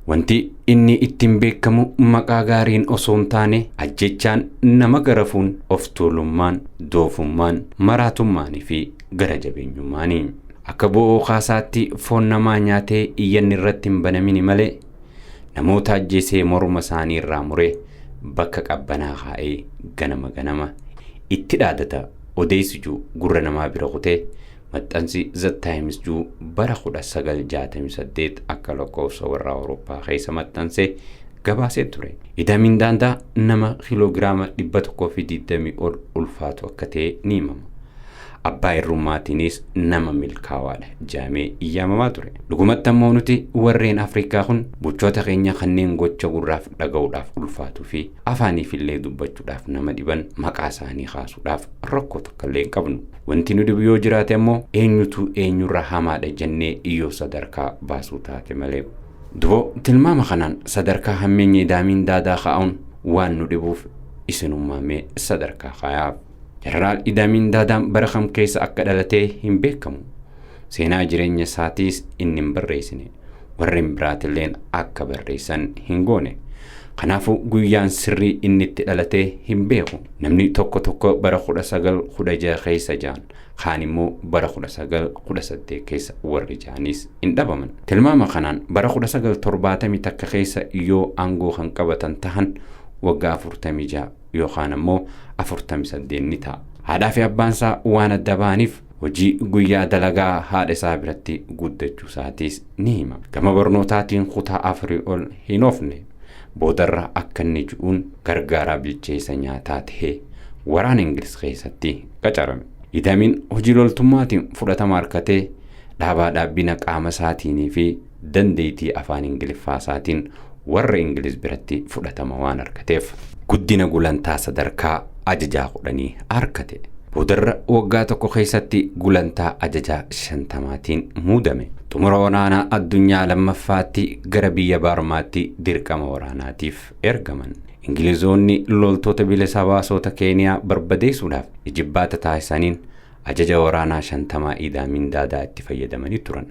Wanti inni ittiin beekamu maqaa gaariin osoo hin taane ajjechaan nama garafuun of tuulummaan, doofummaan, maraatummaanii fi gara jabeenyummaani. Akka bo'oo kaasaatti foon namaa nyaatee iyyanni irratti hin banamini malee namoota ajjeesee morma isaanii irraa muree bakka qabbanaa kaa'ee ganama ganama itti dhaadata odeessi juu gurra namaa bira kutee maxxansi The Times juu bara 1968 akka lakkoofsa warra Awurooppaa keessa maxxansee gabaasee ture. Idamiin Daandaa nama kiiloogiraama 120 ol ulfaatu akka ta'e ni himama. Abbaa irrummaatiinis nama milkaawaadha jaamee iyyaamamaa ture. Dhugumatti ammoo nuti warreen Afrikaa kun bulchoota keenya kanneen gocha gurraaf dhaga'uudhaaf ulfaatuu fi afaaniif illee dubbachuudhaaf nama dhiban maqaa isaanii kaasuudhaaf rakkoo tokko illee hin qabnu. Wanti nu dhibu yoo jiraate ammoo eenyutu eenyurra hamaadha jennee iyyoo sadarkaa baasuu taate malee. Duboo tilmaama kanaan sadarkaa hammeenya Idaamiin Daadaa kaa'uun waan nu dhibuuf isinummaamee sadarkaa kaayaaf. Jeneraal Idaamiin Daadaan bara kam keessa akka dhalatee hin beekamu. Seenaa jireenya isaatiis inni hin barreessine. Warreen biraatilleen akka barreessan hin goone. Kanaafuu guyyaan sirrii inni itti dhalatee hin beeku. Namni tokko tokko bara 1916 keessa ja'an, kaan immoo bara 1918 keessa warri ja'anis hin dhabaman. Tilmaama kanaan bara 1971 keessa yoo aangoo kan qabatan tahan waggaa 46 yookaan ammoo 48 ni ta'a. Haadhaa fi abbaan isaa waan adda ba'aniif hojii guyyaa dalagaa haadha isaa biratti guddachuu isaatiis ni hima. Gama barnootaatiin kutaa afurii ol hin oofne. Boodarra akka inni ju'uun gargaaraa bilcheessa nyaataa tahee waraana Ingiliz keessatti qacarame. Idamiin hojii loltummaatiin fudhatama harkatee dhaabaa dhaabbina qaama isaatiinii fi dandeettii afaan Ingiliffaa isaatiin warra Ingiliz biratti fudhatama waan argateef guddina gulantaa sadarkaa ajajaa 10 argate. Boodarra waggaa tokko keessatti gulantaa ajajaa 50tiin muudame. Xumura waraanaa addunyaa lammaffaatti gara biyya Baarmaatti dirqama waraanaatiif ergaman. Ingilizoonni loltoota bilisa baasota Keeniyaa barbadeessuudhaaf ijibbaata taasisaniin ajaja waraanaa 50 Idaamiin Daadaa itti fayyadamanii turan.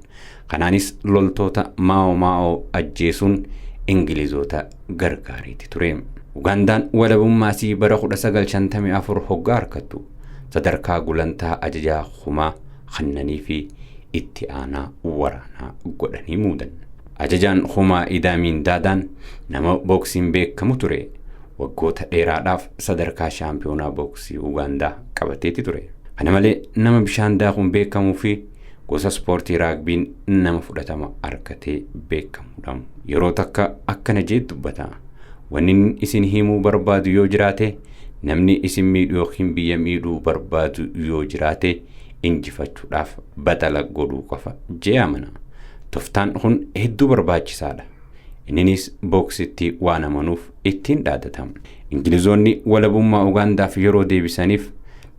Kanaanis loltoota Maa'oo Maa'oo ajjeesuun Ingilizoota gargaariiti ture. Ugaandaan walabummaasii bara 1954 hoggaa harkattu sadarkaa gulantaa ajajaa kumaa kannanii fi itti aanaa waraanaa godhanii muudan. Ajajaan kumaa Idaamiin Daadaan nama booksiin beekamu ture. Waggoota dheeraadhaaf sadarkaa shaampiyoonaa booksii Ugaandaa qabateeti ture. Kana malee nama bishaan daakuun beekamuu fi gosa ispoortii raagbiin nama fudhatama argatee beekamudha. Yeroo takka akkana jee dubbata. Wanni isin himuu barbaadu yoo jiraate, namni isin miidhu yookiin biyya miidhuu barbaadu yoo jiraate injifachuudhaaf badala godhuu qofa jee amana. Toftaan kun hedduu barbaachisaadha. Inninis booksitti waan amanuuf ittiin dhaadatama. Ingilizoonni walabummaa Ugaandaaf yeroo deebisaniif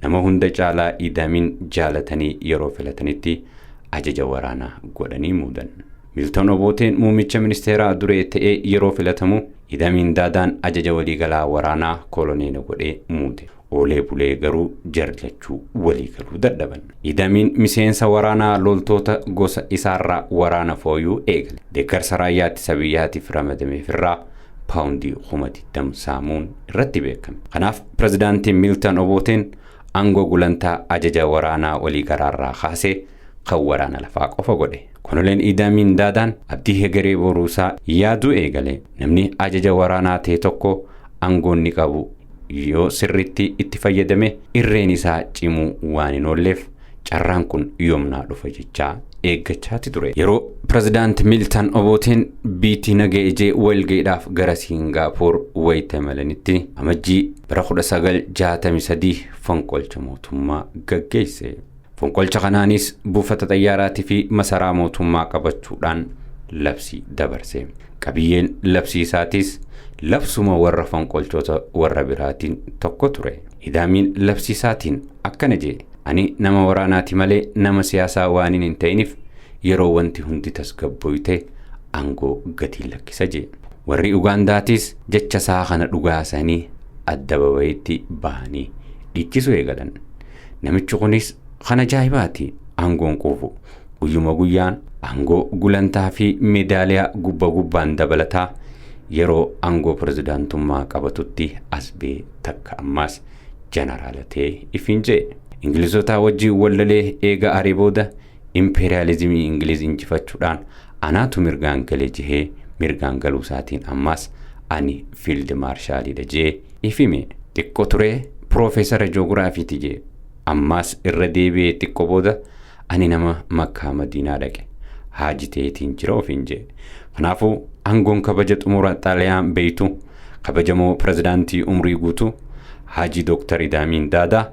nama hunda caalaa Idamiin jaalatanii yeroo filatanitti ajaja waraanaa godhanii muudan. Milton Oboteen muummicha ministeeraa duree ta'ee yeroo filatamu Idamiin Daadaan ajaja waliigalaa waraanaa koloneela godhee muude. Oolee bulee garuu jarlachuu waliigaluu dadhaban. Idamiin miseensa waraanaa loltoota gosa isaarraa waraana fooyuu eegale. Deeggarsa raayyaa ittisa biyyaatiif ramadameefirraa paawundii 20,000 saamuun irratti beekame. Kanaaf pirezidaantiin Milton Oboteen aangoo gulantaa ajaja waraanaa waliigalaarraa kaasee kan waraana lafaa qofa godhe. Konoleen Idamiin Daadaan abdii hegeree boruusaa yaaduu eegale. Namni ajaja waraanaa ta'e tokko aangoo inni qabu yoo sirriitti itti fayyadame irreen isaa cimuu waan hin oolleef carraan kun yoomnaa dhufa jechaa eeggachaati ture. Yeroo pirezidaant Milton Oboteen biitii naga ijee walga'iidhaaf gara Siingaappoor wayita imalanitti amajjii bara 1963 fonqolcha mootummaa gaggeesse. Fonqolcha kanaanis buufata xayyaaraatii fi masaraa mootummaa qabachuudhaan labsii dabarse. Qabiyyeen labsii isaatis labsuma warra fonqolchoota warra biraatiin tokko ture. Idaamiin labsii isaatiin akkana jee: ani nama waraanaati malee nama siyaasaa waan hin ta'iniif yeroo wanti hundi tasgabboyte aangoo gatii lakkisa jee. Warri Ugaandaatis jecha isaa kana dhugaasanii adda babayitti bahanii dhiichisuu eegalan. Namichi kunis kan ajaa'ibaati, aangoon quufu. Guyyuma guyyaan Aangoo gulantaa fi meedaaliyaa gubba gubbaan dabalataa yeroo aangoo pirezidaantummaa qabatutti as bee takka ammaas jeneraala ta'ee ifiin je'e. Ingilizotaa wajjin wallalee eega aree booda impeeriyaalizimii Ingiliz injifachuudhaan anaatu mirgaan galee jehee mirgaan galuu isaatiin ammaas ani fiild maarshaaliidha jee ifime. Xiqqoo turee piroofeesara joogiraafiiti jee. Ammaas irra deebi'ee xiqqoo booda ani nama Makkaa Madiinaa dhaqe haaji ta'eetiin jira ofiin jee. Kanaafuu aangoon kabaja xumura Xaaliyaan beeytu kabajamoo pirezidaantii umrii guutuu Haajii Dooktar Idaamiin Daadaa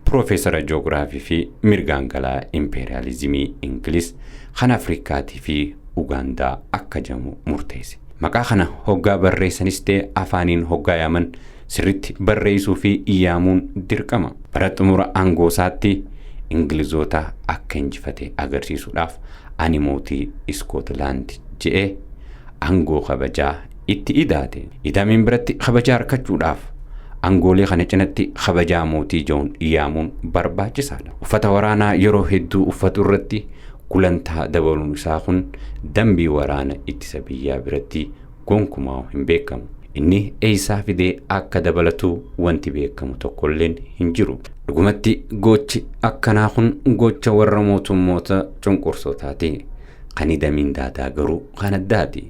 piroofeesara joogiraafii fi mirgaan galaa impeeriyaalizimii Ingiliz kan Afrikaatii fi Ugaandaa akka jedhamu murteesse. Maqaa kana hoggaa barreessanis ta'e afaaniin hoggaa yaaman sirritti barreessuu fi yaamuun dirqama. Bara xumura aangoo isaatti Ingilizoota akka injifate agarsiisuudhaaf ani mootii Iskootlaand je'ee aangoo kabajaa itti idaate. Idaamiin biratti kabajaa argachuudhaaf aangoolee kana cinatti kabajaa mootii jedhuun yaamuun barbaachisaadha. Uffata waraanaa yeroo hedduu uffatu irratti gulantaa dabaluun isaa kun dambii waraana ittisa biyyaa biratti gonkumaa hin beekamu. Inni eessaa fidee akka dabalatu wanti beekamu tokkolleen hin jiru. Dhugumatti gochi akkanaa kun gocha warra mootummoota cunqursootaati. Kan Idaamiin Daadaa garuu kan addaati.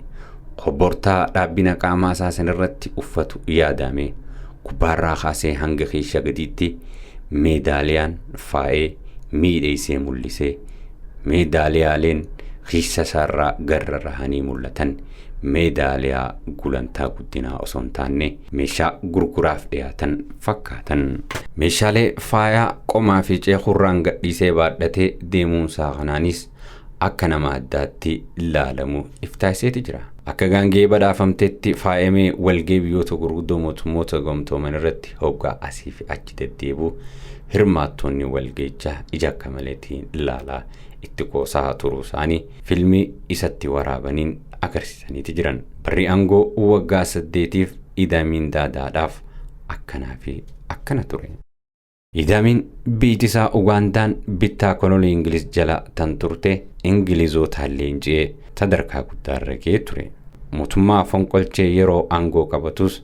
Kobbortaa dhaabbina qaamaa isaa sanirratti uffatu yaadame gubbaarraa kaasee hanga keessa gadiitti meedaaliyaan faayee miidheessee mul'isee meedaaliyaaleen keessa isaarraa garra rahanii mul'atan meedaaliyaa gulantaa guddinaa osoo hin taane meeshaa gurguraaf dhiyaatan fakkaatan. Meeshaalee faayaa qomaa fi ceekurraan gadhiisee baadhatee deemuunsaa kanaanis akka nama addaatti ilaalamu iftaaseeti jira. Akka gaangee badhaafamteetti faayamee walgee biyyoota gurguddoo mootummoota gamtooman irratti hoggaa asii fi achi deddeebi'u hirmaattonni walgeechaa ija akka maleetiin ilaalaa itti qoosaa turuu isaanii filmii isatti waraabaniin agarsiisaniiti jiran. Barri aangoo waggaa 8tiif Idaamiin Daadaadhaaf akkanaa fi akkana ture. Idaamiin biyyi isaa Ugaandaan bittaa kolonii Ingiliz jala tan turte Ingilizootaan leenji'ee sadarkaa guddaarra ga'ee ture. Mootummaa fonqolchee yeroo aangoo qabatus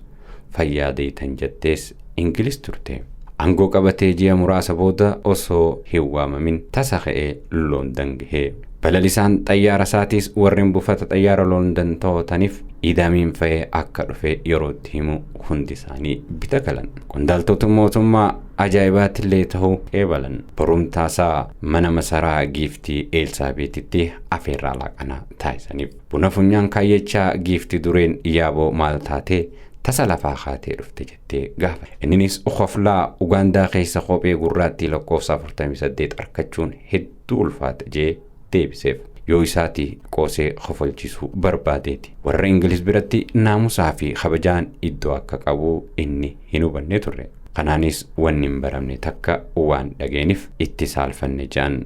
fayyaa deetan jettees Ingiliz turte. Aangoo qabatee ji'a muraasa booda osoo hin waamamin tasa ka'ee Loondan gahee. Balalisaan xayyaara isaatiis warreen buufata xayyaara Loondan to'ataniif Idaamiin fa'ee akka dhufe yeroo itti himu hundi isaanii bita galan. Qondaaltota mootummaa ajaa'ibaattillee ta'uu qeebalan. Barumtaasaa mana masaraa giiftii Elsaabeetitti afeerraa laaqanaa taasisaniif. Buna funyaan kaayyachaa giiftii dureen yaaboo maal taatee tasa lafaa kaatee dhufte jettee gaafa. Inninis koflaa Ugaandaa keessa kophee gurraattii lakkoofsa 48 argachuun hedduu ulfaata jee deebiseef. Yoo isaati qoosee kofalchiisuu barbaadeeti. Warra Ingiliz biratti naamusaa fi kabajaan iddoo akka qabu inni hin hubanne turre. Kanaanis wanni hin baramne takka waan dhageeniif itti saalfanne ja'an.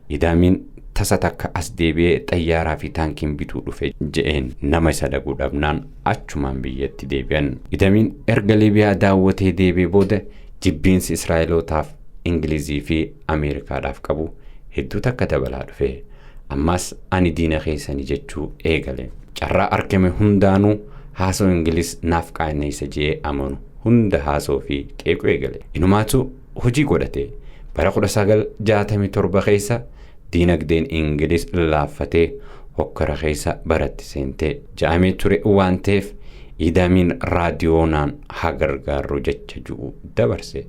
Idaamiin tasa takka as deebi'ee xayyaaraa fi taankiin bituu dhufe je'een nama isa dhaguu dhabnaan achumaan biyyatti deebi'an. Idaamiin erga Liibiyaa daawwatee deebi'ee booda jibbiinsi Israa'elootaaf Ingilizii fi Ameerikaadhaaf qabu hedduu takka dabalaa dhufe. Ammas ani diina keessanii jechuu eegale. Carraa argame hundaanuu haasoo Ingiliz naaf qaaneessa je'ee amanu hunda haasoo fi qeequu eegale. Inumaatu hojii godhate. Bara 1967 keessa diinagdeen Ingiliz laaffatee hokkara keessa baratti seentee ja'amee ture waan ta'eef Idaamiin raadiyoonaan haa gargaarru jecha ju'u dabarse.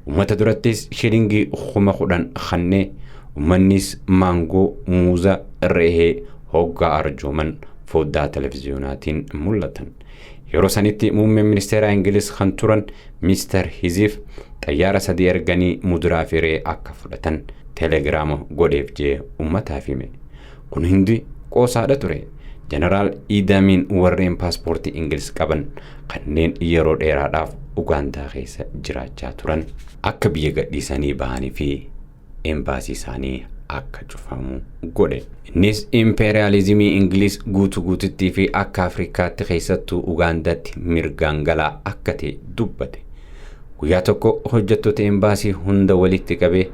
Uummata durattis shilingii 10,000 kannee uummannis maangoo, muuza, re'ee hoggaa arjooman foddaa televiziyoonaatiin mul'atan. Yeroo sanitti muummeen ministeera Ingiliz kan turan Mister Hiziif xayyaara 3 erganii muduraa fi re'ee akka fudhatan telegiraama godheef jee uummataaf hime. Kun hundi qoosaadha ture. Jeneraal Idaamiin warreen paaspoortii Ingiliz qaban kanneen yeroo dheeraadhaaf Ugaandaa keessa jiraachaa turan akka biyya gadhiisanii bahanii fi embaasii isaanii akka cufamu godhe. Innis impeeriyaalizimii Ingiliz guutuu guututtii fi akka Afrikaatti keessattuu Ugaandaatti mirgaan galaa akka ta'e dubbate. Guyyaa tokko hojjettoota embaasii hunda walitti qabee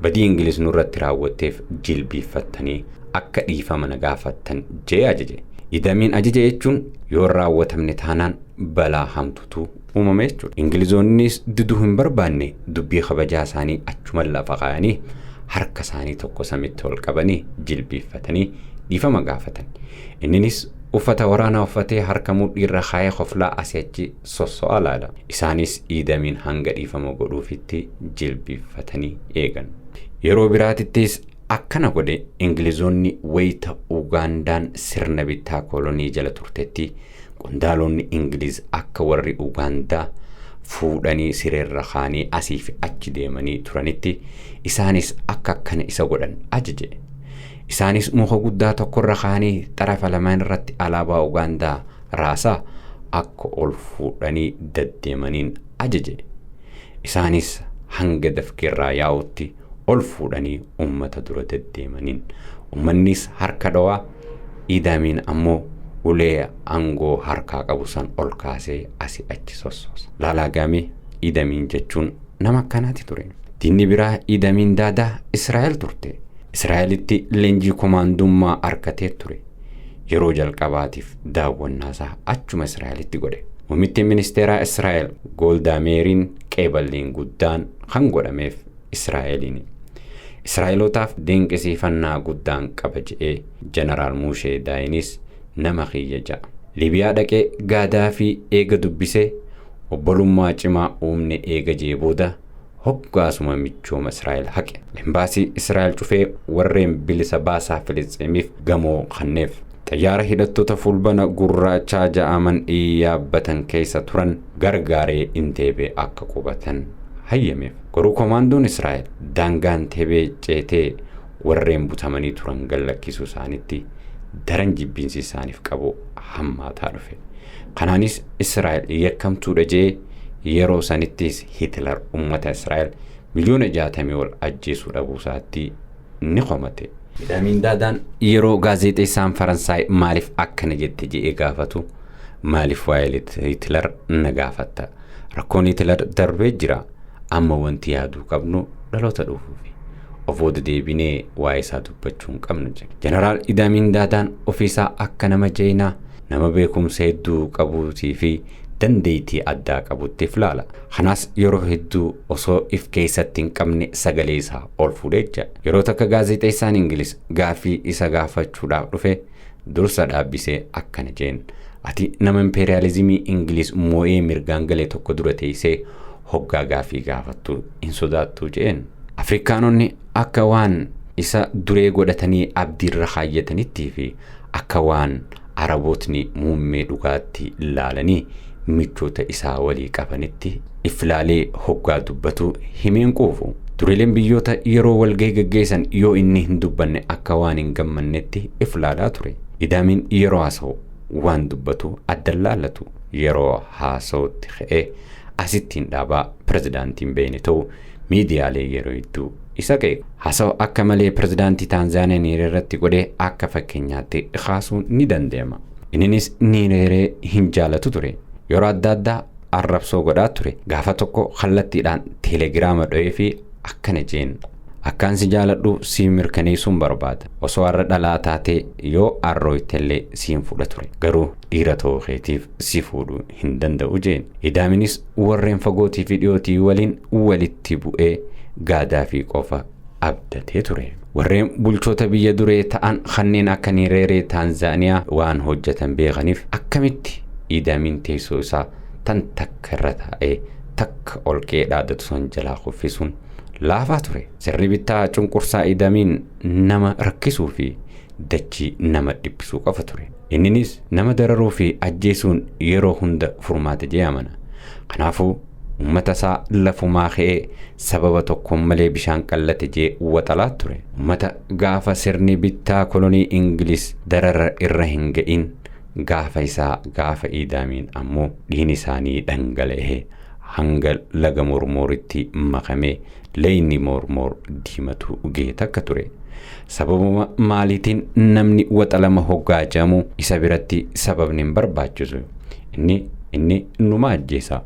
badii Ingiliz nurratti raawwatteef jilbiiffattanii akka dhiifama na gaafattan jee ajaje. Idamiin ajaje jechuun yoo raawwatamne taanaan balaa hamtutu uumame jechuudha. Ingilizoonnis diduu hin barbaanne dubbii kabajaa isaanii achuma lafa kaa'anii harka isaanii tokko samitti ol qabanii jilbiiffatanii dhiifama gaafatan. Inninis uffata waraanaa uffatee harka mudhiirra kaayee koflaa asii achi sosso'aa laala. Isaanis Idamiin hanga dhiifama godhuufitti jilbiiffatanii eegan. Yeroo biraatittis akkana godhe. Ingilizoonni wayita Ugaandaan sirna bittaa kolonii jala turtetti qondaalonni Ingiliz akka warri Ugaandaa fuudhanii sireerra kaanii asii fi achi deemanii turanitti isaanis akka akkana isa godhan ajaje. Isaanis muka guddaa tokkorra kaanii xarafa lamaan irratti alaabaa Ugaandaa raasaa akka ol fuudhanii deddeemaniin ajaje. Isaanis hanga dafqeerraa yaa'utti ol fuudhanii uummata dura deddeemaniin. Uummannis harka dhawaa, Idamiin ammoo ulee aangoo harkaa qabu san ol kaasee asii achi sossoosa. Laalaagaamee Idamiin jechuun nama akkanaati ture. Diinni biraa Idamiin Daadaa Israa'el turte. Israa'elitti leenjii komaandummaa argatee ture. Yeroo jalqabaatiif daawwannaasaa achuma Israa'elitti godhe. Muummittiin ministeeraa Israa'el Goldaa Meeriin qeeballiin guddaan kan godhameef Israa'eliini. Israa'elootaaf dinqisiifannaa guddaan qaba je'ee Jeneraal Muushee Daayinis nama kiyya ja'a. Libiyaa dhaqee Gaadaafii eega dubbisee obbolummaa cimaa uumne eega jee booda hoggaasuma michooma Israa'el haqe. Embaasii Israa'el cufee warreen bilisa baasaa Filisxeemiif gamoo kanneef. Xayyaara hidhattoota fulbana gurraachaa ja'aman yaabbatan keessa turan gargaaree Inteebee akka qubatan hayyameef. Garuu komaandoon Israa'el daangaa Inteebee ceetee warreen butamanii turan gallakkisuu isaanitti daran jibbiinsi isaaniif qabu hammaataa dhufe. Kanaanis Israa'el yakkamtuudha jee yeroo sanittis Hitler uummata Israa'el 60 miliyoona ol ajjeesuu dhabuu isaatti ni komate. Idamiin Daadaan yeroo gaazexeessaan Faransaay maaliif akkana jette je'ee gaafatu maaliif waa'ee Hitler na gaafatta? Rakkoon Hitler darbee jira. Amma wanti yaaduu qabnu dhaloota dhufuufi. Of booda deebinee waa'ee isaa dubbachuu hin qabnu jedhe. Jeneraal Idamiin Daadaan ofiisaa akka nama jeenaa nama beekumsa hedduu qabuutii fi dandeettii addaa qabutti ilaala. Kanaas yeroo hedduu osoo if keessatti hin qabne sagalee isaa ol fuudhee jira. Yeroo takka gaazexeessaan Ingiliz gaaffii isa gaafachuudhaaf dhufe dursa dhaabbisee akkana jeen. Ati nama impeeriyaalizimii Ingiliz moo'ee mirgaan galee tokko dura teessee hoggaa gaaffii gaafattu hin sodaattu jeen. Afrikaanonni akka waan isa duree godhatanii abdiirra kaayyatanitti fi akka waan Arabootni muummee dhugaatti ilaalanii michoota isaa walii qabanitti iflaalee hoggaa dubbatu himeen quufu. Dureeleen biyyoota yeroo walgahii gaggeessan yoo inni hin dubbanne akka waan hin gammannetti iflaalaa ture. Idamiin yeroo haasa'u waan dubbatu adda laallatu. Yeroo haasa'utti ka'ee asittiin dhaabaa pirezidaantiin beene ta'u miidiyaalee yeroo hedduu isa qeequ. Haasa'u akka malee pirezidaantii Taanzaaniyaa Niireeree irratti godhee akka fakkeenyaatti kaasuun ni danda'ama. Innis Niireeree hin jaalatu ture. Yeroo adda addaa arrabsoo godhaa ture. Gaafa tokko kallattiidhaan teelegiraama dho'ee fi akkana jeen. Akkaan si jaaladhu si mirkaneessuun barbaada. Osoo har'a dhalaa taatee yoo arrooytellee siin fuudha ture. Garuu dhiira ta'uu keetiif si fuudhuu hin danda'u jeen. Idaaminis warreen fagootii fi dhiyootii waliin walitti bu'ee Gaadaafii qofa abdatee ture. Warreen bulchoota biyya duree ta'an kanneen akka Niireeree Taanzaaniyaa waan hojjetan beekaniif akkamitti Idamiin teessoo isaa tan takka irra taa'ee takka ol ka'ee dhaadatu san jalaa kuffisuun laafaa ture. Sirni bittaa cunqursaa Idamiin nama rakkisuu fi dachii nama dhiphisuu qofa ture. Inninis nama dararuu fi ajjeesuun yeroo hunda furmaata jee amana. Kanaafuu uummata isaa lafumaa ka'ee sababa tokkoon malee bishaan qallate jee waxalaa ture. Uummata gaafa sirni bittaa kolonii Ingiliz darara irra hin ga'in gaafa isaa gaafa Idamiin ammoo dhiigni isaanii dhangala'ee hanga laga Mormooritti makamee leyni Mormoor diimatu ga'e takka ture. Sababuma maaliitiin namni waxalama hoggaa jedhamu isa biratti sababni hin barbaachisu. Inni numa ajjeesa.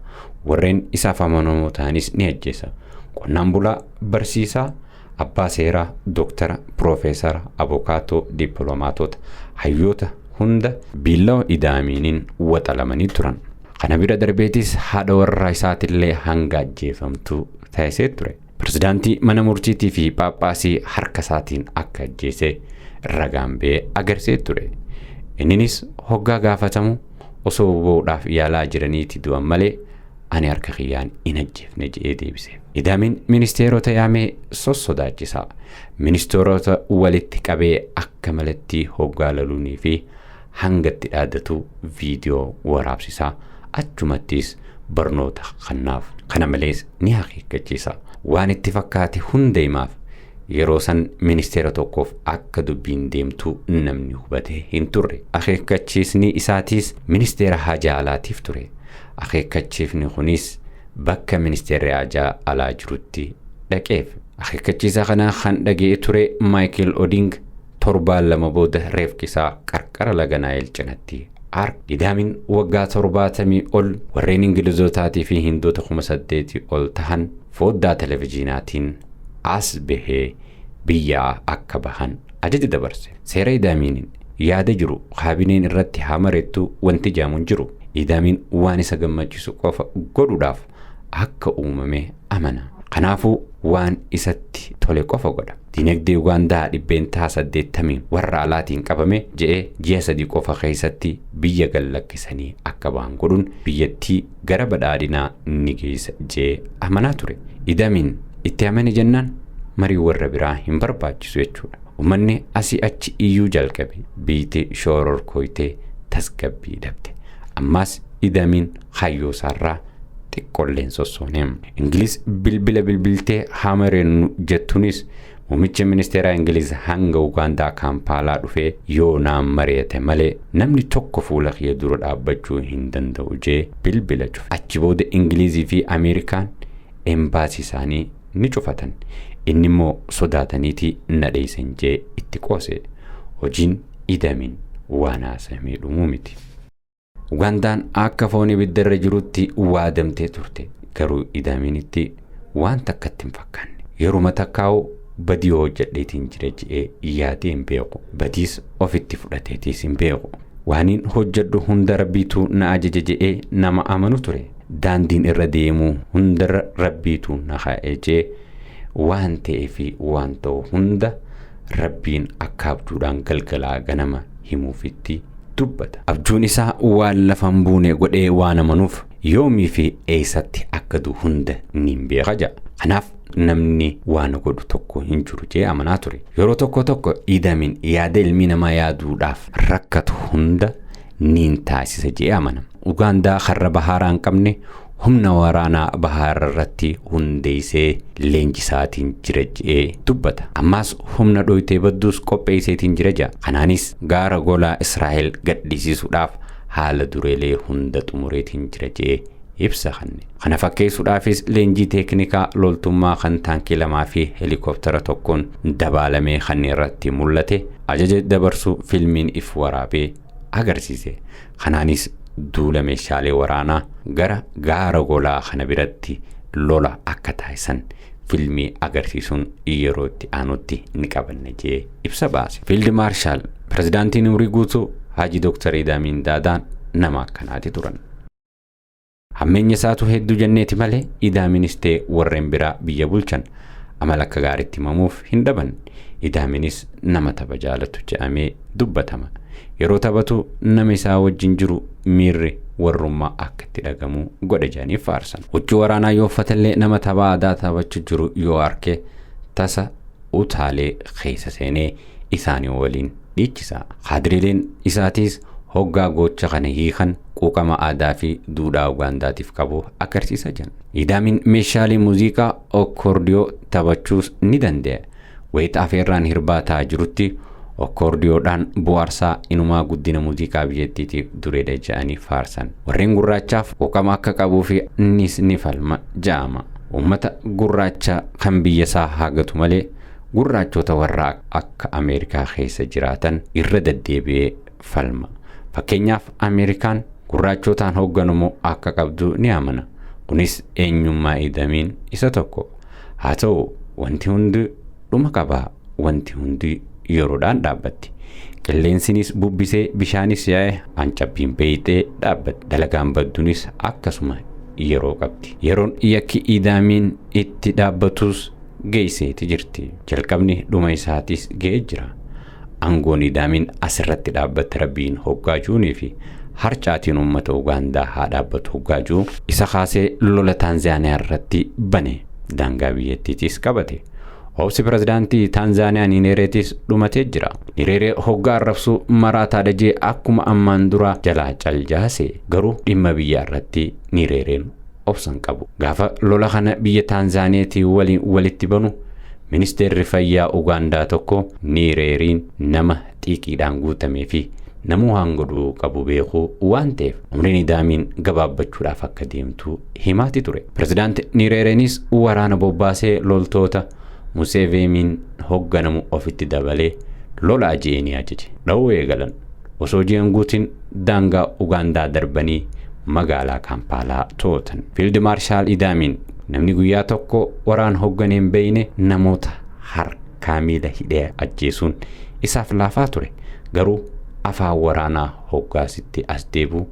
Warreen isaaf amanamoo ta'anis ni ajjeesa. Qonnaan bulaa, barsiisaa, Abbaa seeraa, dooktara, piroofeesara, abokaatoo, dippiloomaatota, hayyoota hunda biillawa Idaamiiniin waxalamanii turan. Kana bira darbeetis haadha warraa isaatillee hanga ajjeefamtuu taasisee ture. Pirezidaantii mana murtiitii fi Phaaphaasii harka isaatiin akka ajjeese ragaan ba'ee agarsiisee ture. Inninis hoggaa gaafatamu osoo boba'uudhaaf yaalaa jiraniiti du'an malee ani harka kiyyaan hin ajjeefne jedhee deebise. Idaamiin ministeerota yaamee sossodaachisa. Ministeerota walitti qabee akka malatti hoggaa laluunii fi hanga itti dhaadatu viidiyoo waraabsisaa achumattis barnoota kennaaf. Kana malees ni akeekkachiisa. Waan itti fakkaate hunda himaaf. Yeroo san ministeera tokkoof akka dubbiin deemtu namni hubatee hin turre. Akeekkachiisni isaatiis ministeera haajaa alaatiif ture. Akeekkachiifni kunis bakka ministeerri haajaa alaa jirutti dhaqeef. Akeekkachiisa kana kan dhaga'ee ture Maayikel Oding torbaan 2 booda reefki isaa qarqara laga Naayil cinatti arge. Idaamiin waggaa 70 ol warreen Ingilizootaatii fi Hindoota 8,000 ol tahan foddaa televizyiinaatiin as bahee biyyaa akka bahan ajaja dabarse. Seera Idaamiin yaada jiru kaabineen irratti haa mareettu wanti jaamuun jiru. Idaamiin waan isa gammachiisu qofa godhuudhaaf akka uumame amana. Kanaafuu waan isatti tole qofa godha. Dinagdee Ugaandaa 80% warra alaatiin qabame je'ee ji'a 3 qofa keessatti biyya gallakkisanii akka bahan godhuun biyyattii gara badhaadhinaa ni geessa je'ee amanaa ture. Idaamiin itti amane jennaan marii warra biraa hin barbaachisu jechuudha. Uummanni asii achi iyyuu jalqabe biyyatti shororkooytee tasgabbii dhabde. Ammas Idaamiin hayyoo isaarraa xiqqoolleen sossoone. Ingiliz bilbila bilbiltee haa mareennu jettuunis muummichi ministeeraa Ingiliz hanga Ugaandaa Kaampaalaa dhufee yoo naan mari'ate malee namni tokko fuula kiyya dura dhaabbachuu hin danda'u jee bilbila cufe. Achi booda Ingilizii fi Ameerikaan embaasii isaanii ni cufatan. Inni immoo sodaataniiti na dheessan jee itti qoose. Hojiin Idaamiin waan haasamee dhumuu miti. Ugaandaan akka foon ibiddarra jirutti waadamtee turte. Garuu Idaamiinitti waan takkatti hin fakkaanne. Yeruma takkaa'u badii hojjedheetiin jira je'ee yaadee hin beeku. Badiis ofitti fudhateetiis hin beeku. Waaniin hojjedhu hunda rabbiitu na ajaja je'ee nama amanu ture. Daandiin irra deemuu hundarra rabbiitu na kaa'e je'ee waan ta'ee fi waan ta'u hunda rabbiin akka abjuudhaan galgalaa ganama himuufitti dubbata. Abjuun isaa waan lafa hin buune godhee waan amanuuf yoomii fi eessatti akka du'u hunda ni beeka ja'a. Kanaaf namni waan godhu tokko hin jiru jee amanaa ture. Yeroo tokko tokko Idaamiin yaada ilmi namaa yaaduudhaaf rakkatu hunda niin taasisa jee amana. Ugaandaa karra bahaaraa hin qabne humna waraanaa bahaara irratti hundeessee leenjisaatiin jira je'ee dubbata. Ammas humna dhoytee badduus qopheesseetiin jira ja'a. Kanaanis gaara golaa Israa'el gadhiisisuudhaaf haala dureelee hunda xumureetiin jira je'ee ibsa kanne. Kana fakkeessuudhaafis leenjii teeknikaa loltummaa kan taankii 2 fi heelikooptara 1 dabaalamee kan irratti mul'ate ajaja dabarsuu filmiin if waraabee agarsiise. Kanaanis duula meeshaalee waraanaa gara gaara golaa kana biratti lola akka taasisan filmii agarsiisuun yeroo itti aanutti ni qabanne jee ibsa baase. Fiild Maarshaal pirezidaantiin umurii guutuu Haji Dooktar Idaamiin Daadaan nama akkanaati turan. Hammeenya isaatu hedduu jenneeti malee Idaamiinis ta'e warreen biraa biyya bulchan amala akka gaariitti himamuuf hin dhaban. Idaamiinis nama tapha jaalatu jedhamee dubbatama. Yeroo taphatu nama isaa wajjin jiru miirri warrummaa akka itti dhagamu godha jedhanii faarsan. Huccuu waraanaa yoo uffatellee nama tapha aadaa taphachuu jiru yoo arke tasa utaalee keessa seenee isaanii waliin dhiichisa. Kaadirileen isaatiis hoggaa gocha kana hiikan quuqama aadaa fi duudhaa Ugaandaatiif qabu agarsiisa jiran. Idaamiin meeshaalee muuziqaa okkoordiyoo taphachuus ni danda'a. Wayita afeerraan hirbaataa jirutti okkoordiyoodhaan bu'aarsaa inumaa guddina muuziqaa biyyattiitiif dureedha jedhanii faarsan. Warreen gurraachaaf quuqama akka qabuu fi innis ni falma ja'ama. Uummata gurraacha kan biyya isaa haagatu malee gurraachota warra akka Ameerikaa keessa jiraatan irra deddeebi'ee falma. Fakkeenyaaf Ameerikaan gurraachotaan hoogganamu akka qabdu ni amana. Kunis eenyummaa Idaamiin isa tokko. Haa ta'u wanti hundi Dhuma qabaa wanti hundi yeroodhaan dhaabbatti. Qilleensinis bubbisee bishaanis yaa'e hancabbiin beeyxee dhaabbatti. Dalagaan badduunis akkasuma yeroo qabdi. Yeroon yakki Idaamiin itti dhaabbatus geesseeti jirti. Jalqabni dhuma isaatis ga'ee jira. Aangoon Idaamiin asirratti dhaabbatte rabbiin hoggaajuunii fi harcaatiin uummata Ugaandaa haa dhaabbatu hoggaajuu isa kaasee lola Taanzaaniyaa irratti bane daangaa biyyattiitis qabate. Obsi pirezidaantii Taanzaaniyaa Niireereetis dhumatee jira. Niireeree hoggaa arrabsuu maraataa dhajee akkuma ammaan dura jalaa caljaase garuu dhimma biyyaa irratti Niireereen obsan qabu. Gaafa lola kana biyya Taanzaaniyaatti waliin walitti banu ministeerri fayyaa Ugaandaa tokko Niireeriin nama xiiqiidhaan guutamee fi namuu waan godhuu qabu beekuu waan ta'eef umriin Idaamiin gabaabbachuudhaaf akka deemtu himaati ture. Pirezidaanti Niireereenis waraana bobbaasee loltoota Museeveeniin hoogganamu ofitti dabalee lola aje'ee ajaje. Dha'uu eegalan. Osoo ji'an guutiin daangaa Ugaandaa darbanii magaalaa Kaampaalaa to'atan. Fiild Maarshaal Idaamiin namni guyyaa tokko waraan hoogganee hin beekne namoota harkaa miila hidhee ajjeesuun isaaf laafaa ture. Garuu afaan waraanaa hoggaasitti as deebi'u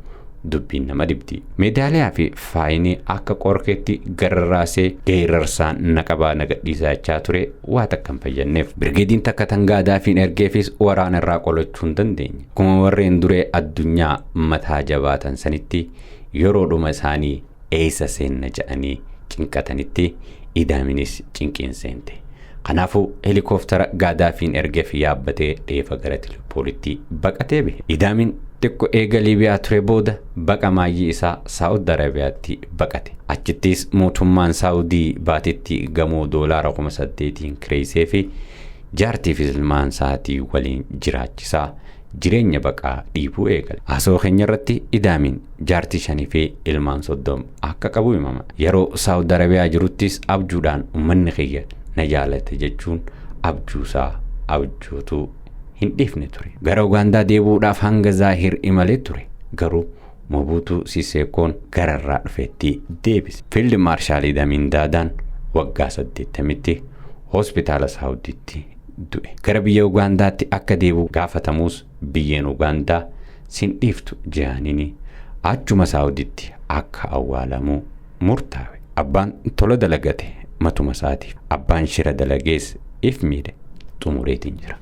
dubbiin nama dhibdi. Meedaaliyaa fi faayinii akka qorkeetti gararraasee geerrarsaan naqabaa nagadhiisaa ture waa takka hin fayyadneef. Birgeediin takka tan gaadaafiin ergeefis waraana irraa qolachuu hin dandeenye. Akkuma warreen duree addunyaa mataa jabaatan sanitti yeroo dhuma isaanii eessa seenna jedhanii cinqatanitti Idaaminis cinqiin seente. Kanaafuu helikooftara gaadaafiin ergeef yaabbatee dheefa gara Tiripoolitti baqatee bahe. Idaamiin xiqqoo eega Liibiyaa ture booda baqa maayyii isaa Saa'ud Arabiyaatti baqate. Achittis mootummaan Saa'udii baatitti gamoo $8,000 kireessee fi jaartii fi ilmaan isaatii waliin jiraachisaa jireenya baqaa dhiibuu eegale. Haasawaa keenya irratti Idaamiin jaartii 5 fi ilmaan 30 akka qabu himama. Yeroo Saa'ud Arabiyaa jiruttis abjuudhaan uummanni kiyya na jaalate jechuun abjuusaa abjootuu hin dhiifne ture. Gara Ugaandaa deebi'uudhaaf hanga Zaahir imalee ture. Garuu Mobuutuu Siseekoon gararraa dhufeetti deebise. Fiild Maarshaal Idaamiin Daadaan waggaa 80tti hospitaala Saawudiitti du'e. Gara biyya Ugaandaatti akka deebi'u gaafatamus biyyeen Ugaandaa sin dhiiftu jedhaniini achuma Saawudiitti akka awwaalamu murtaawe. Abbaan tola dalagate matuma isaatiif abbaan shira dalagees if miidhe xumureetiin jira.